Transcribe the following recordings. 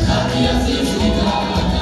Kandi yasize ingabo.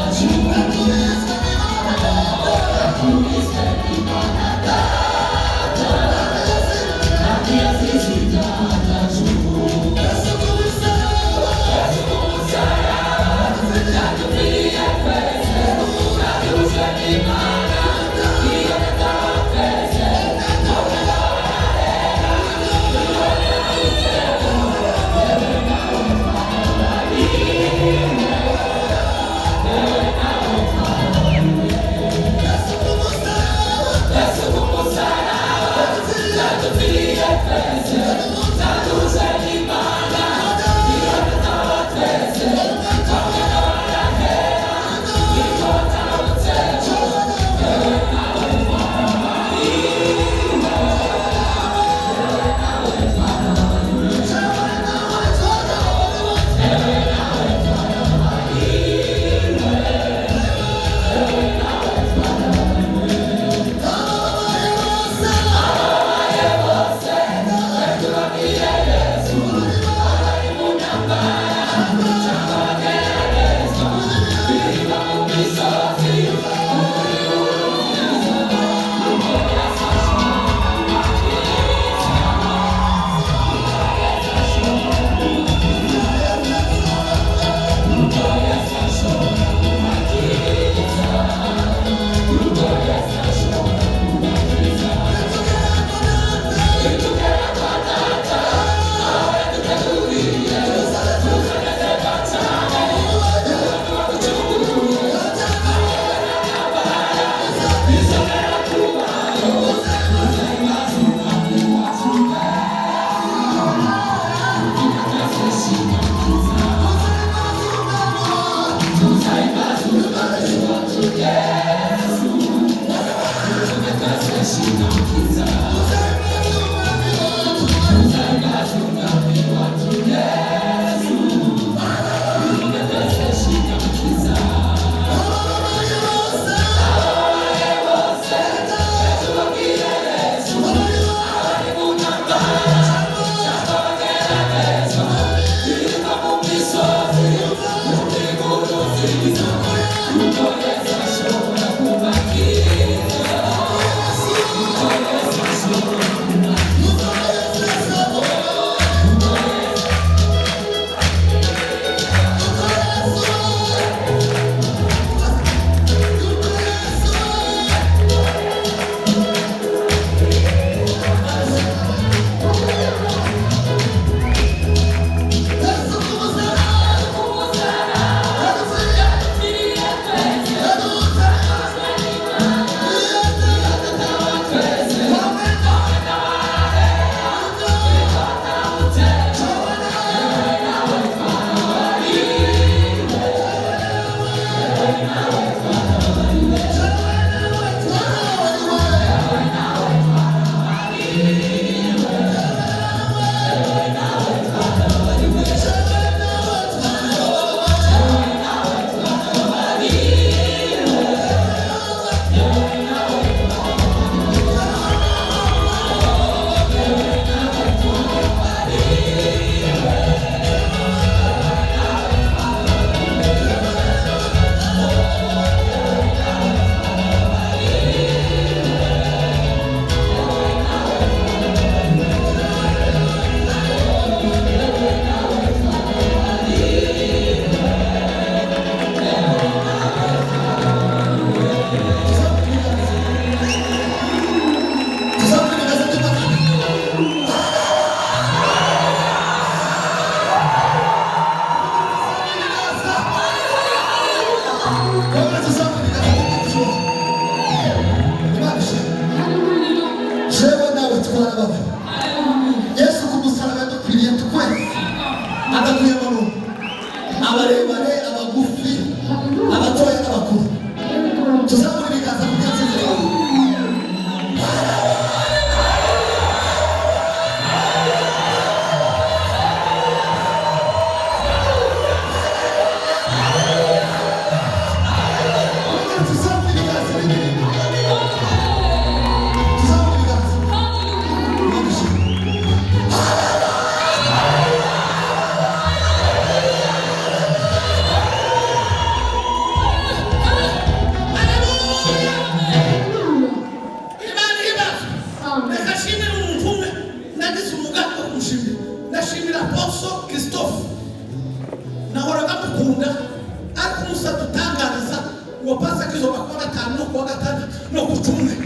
Ngo Pasika izoba kuwa gatanu no kuwa gatandatu no ku cyumweru.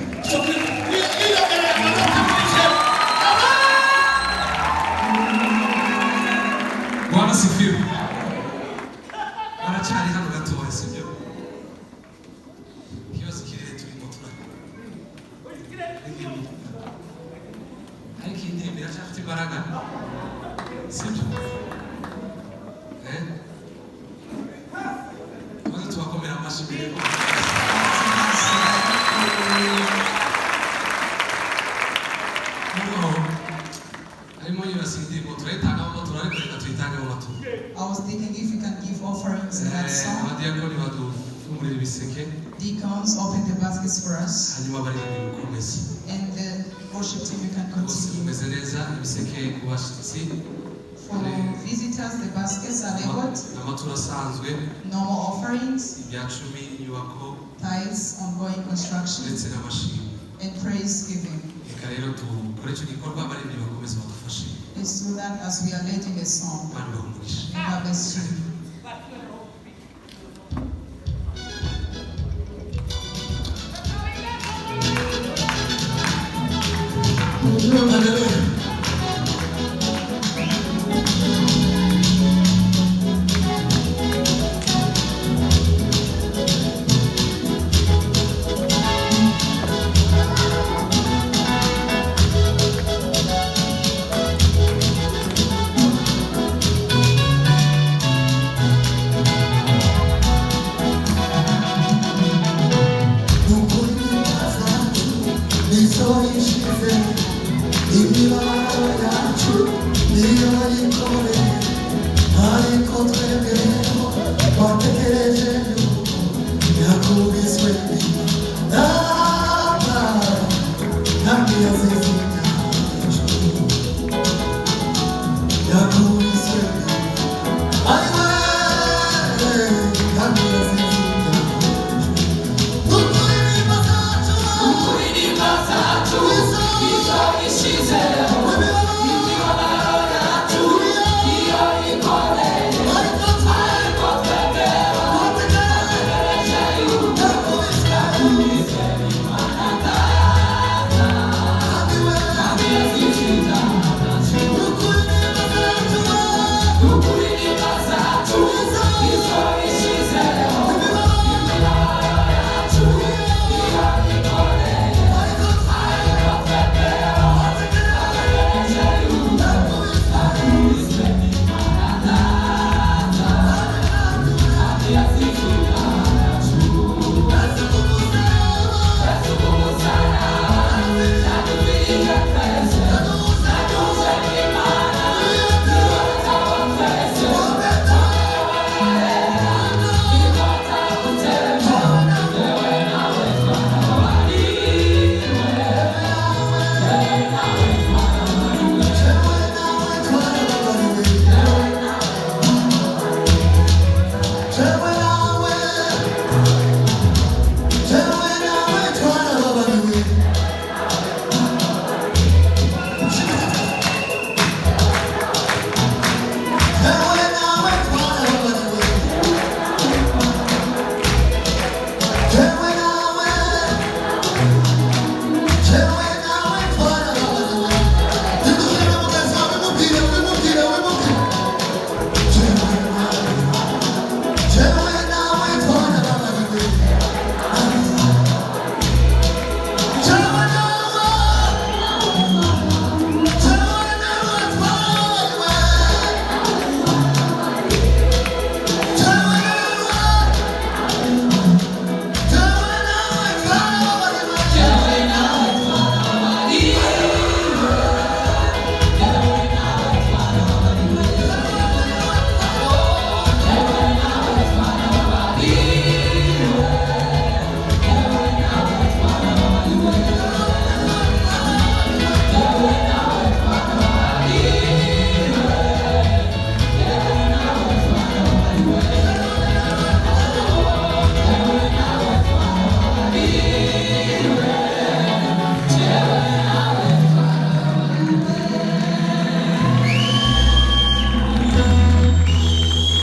Yiyongereye amanota muri jewe. Bwana sifiwe. Baracyari hano gatoya, sibyo? Ikibazo kirere turimo turarya, ariko iyi ndirimbo iracyafite imbaraga, sibyo? Eh? Maze tubakomera amashyi mbere yuko. Noneho harimo yibasiye indirimbo, turayitangamo amaturo, ariko reka tuyitangemo amaturo. I was thinking if we can give offerings in that song. Abadiyakoni badufungurira ibiseke. Deacons, open the baskets for us. Hanyuma baririmbyi mukomeze. And the worship team, you can Rwose continue. mumeze neza. Ibiseke ku bashyitsi. For visitors, the baskets are labeled. Amaturo asanzwe. Normal offerings, Ibya cumi, inyubako, tithes, ongoing construction, ndetse n'amashimwe. And praise giving. Reka rero dukore icyo gikorwa, abaririmbyi bakomeze badufashe. Let's do that as we are leading a song. Imana ibahe umugisha. May God bless you. Haleluya. Nukuri intimba zacu nizo ishize, imibabaro yacu niyo yikoreye, ariko twebweho twategereje yuko yakubiswe n'aba kandi yazize ibyacu. Yakubiswe, ayiwe, kandi yazize ibyacu. Nukuri intimba zacu, Intimba zacu izo ishizeho, imibabaro yacu iyo ikoreye, ariko twebweho twategereje yuko yakubiswe n'Imana Data, kandi yazize ibyacu. Nukuri intimba zacu izo ishizeho, imibabaro yacu iyo ikoreye, ariko twebweho twategereje yuko yakubiswe n'Imana Data, kandi yazize ibyacu. Yesu ku musaraba yadupfiriye twese, yaduhuje n'Imana, niwe rutabo twese, inkota yewe nawe twarababariwe, yewe nawe twarababariwe. Jewe nawe, jewe nawe twarababariwe. Jewe nawe twarababariwe. Jewe nawe, jewe nawe twarababariwe. Hindukira mugenzi wawe, mubwire, mubwire, mubwire. Jewe nawe, jewe